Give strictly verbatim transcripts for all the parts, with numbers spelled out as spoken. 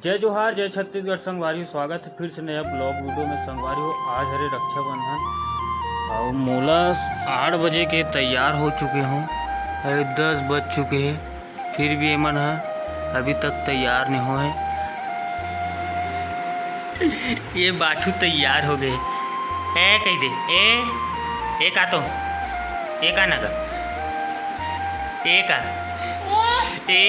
जय जोहार, जय छत्तीसगढ़ संगवारी हो, स्वागत हे फिर से नया vlog video में संगवारी हो। आज हरे रक्षाबंधन अउ मोला आठ बजे के तैयार हो चुके हों अउ दस बज चुके हे, फिर भी एमन ह अभी तक तैयार नइ होए। ये बाठू तैयार हो गए। ए कहि दे, ए, ए का तो, ए का नगा, ए का, ए।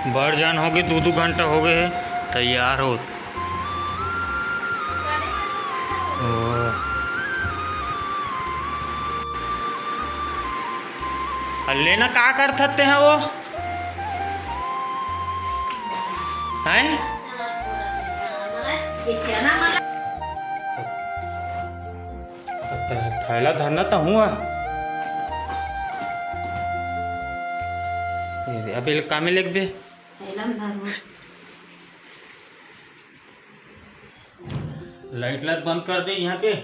बड़ जान हो गए, दू दू घंटा हो गए हे तैयार हो। ओ। अल्ले ना का करथते हैं वो? हैं? थैला धरना तो हुआ। अबे कामे लगबे। थैला में धरना। लाइट लाइट बंद कर दे यहाँ के।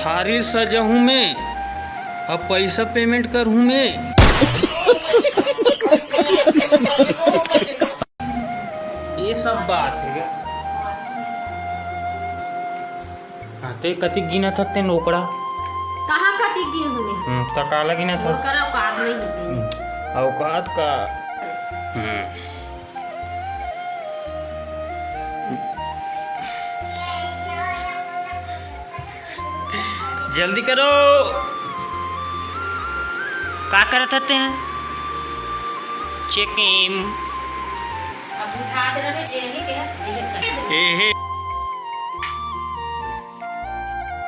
थारी सजहूँ मैं, अब पैसा payment करहूँ मैं। ये सब बात है। हाँ, ते कतिक गिनत हस तेन ओकड़ा? कहाँ कतिक गिन हूँ मैं? हम्म, त काला गिनत हस? ओकर औकात नहीं है। हम्म, औकात का। हम्म। जल्दी करो, का करत हते हैं? चेकिंग। अब बुझा दे रहे, जे नहीं के, ए हे।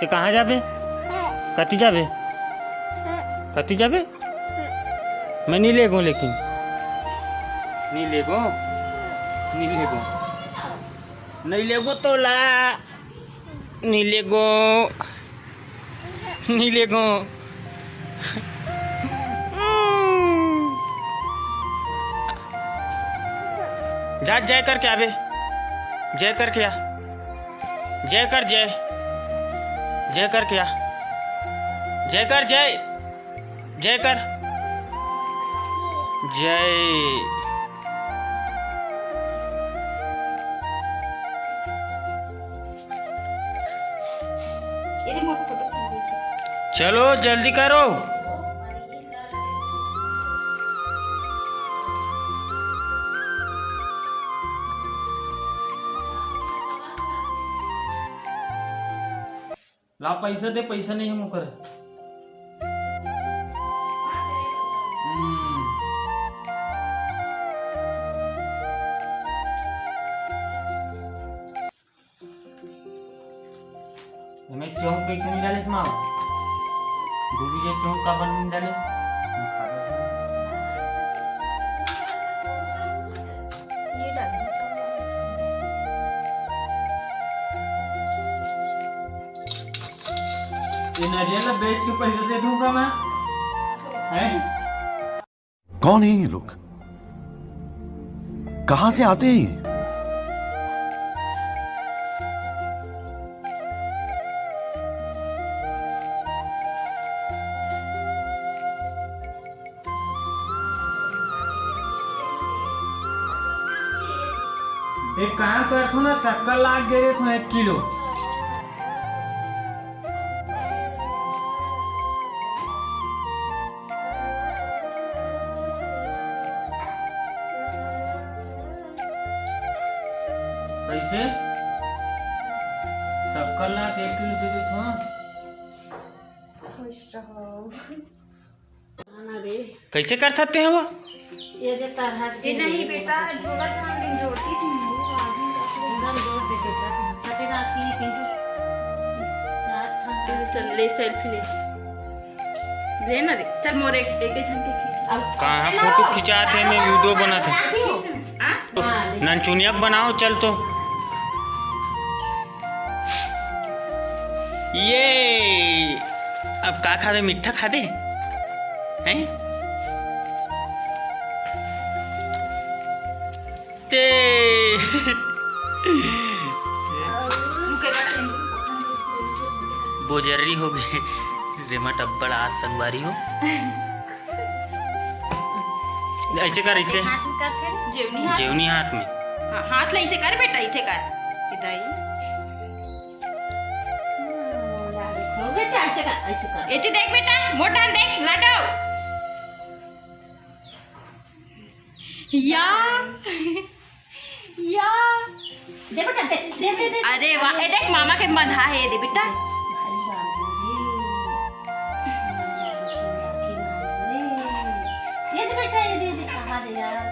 ते कहाँ जाबे? कति जाबे? कति जाबे? मैं नहीं लेगो, लेकिन नहीं लेगो, नहीं लेगो, नहीं लेगो तोला, नहीं लेगो, नहीं लेगो। जा, जय करके आबे, जय करके आ। जय कर, जय। जय कर क्या? जय कर, जय। जय कर। जय। चलो, जल्दी करो। ला पैसा दे, पैसा नहीं है मुकर। हम्म। एमे चौंक कैसे नहीं डाले माँ? डूबी जे चौंक का बन नहीं डाले? ये डाल दो। ये नारियल ला बेच के पैसा दे दूंगा मैं। हैं? कौन है ये लोग? कहां से आते हैं ये? एक काम करथो ना, शक्कर लाग गे रेथो एक किलो। कैसे? शक्कर लाग एक किलो दे देथो। खुश रहो। कैसे करथते हैं वो? ये दे तार हाथ ये दे नहीं दे। बेटा, झोला झाड़ दिन जोड़ती थी। पूरा जोड़ दे बेटा। फतेह हाथ की पिंटू। साथ था। चल, ले सेल्फी ले। ले ना रे। चल मोर एक, एक झन के खींच। अब कहाँ फोटो खिंचात हे, मैं वीडियो बनात हे। हाँ? हाँ, ले। ननचुनिया के बनाओ, चल तो। ये अब का खाबे, मीठा खाबे? हैं? ते बोजर्री हो गए। रेमट अब्बड़ आज संगवारी हो। ऐसे कर, ऐसे। हाथ में करथे। जेवनी हाथ। जेवनी हाथ में। हाँ, हाथ ला ऐसे कर बेटा, ऐसे कर। इधर। हाँ, बेटा, ऐसे कर, ऐसे कर। एती देख बेटा, मोटा देख, लाडो। या। या। दे बेटा, दे, दे, दे, दे। अरे वाह, ए देख मामा के मधा हे, ए दे बेटा। ये दे बेटा, ये दे, दे, कहाँ दे यार?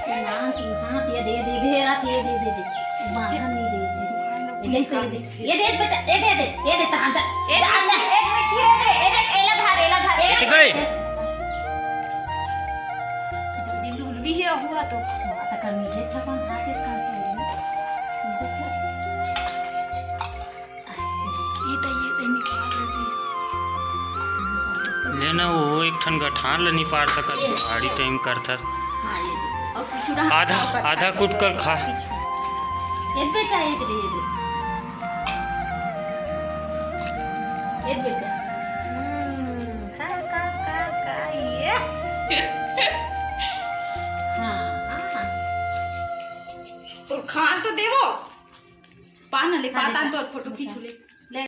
ये नाम चुन, हाँ, ये दे, दे, दे, रात ये दे, दे, दे। बांधा नहीं दे, दे। ये दे, ये दे, ये दे बेटा, ये दे, दे, ये दे, तहाँ दे। ए, ए, ए, ए, ए, ए, एला धर, एला धर, एला एती गई। धर। दीदी लुलवी हे हुआ तो। हाँ, त कमीज अच्छा कौन हाथ के काम चल रही है? देखो। ये तो, ये तो निकाल रही है। लेना वो एक ठन गठान ल नहीं पार सकत, भारी टाइम करथस। हाँ, ये दे। और कुछ ना आधा, आधा कुट कर खा। ये बेटा, ये दे, ये दे। ये बेटा। हम्म, खा, खा, खा, खा, ये। हाँ, हाँ। और खान तो देवो। पा ना ले, हाँ, पा तान तो फोटो खींच ले।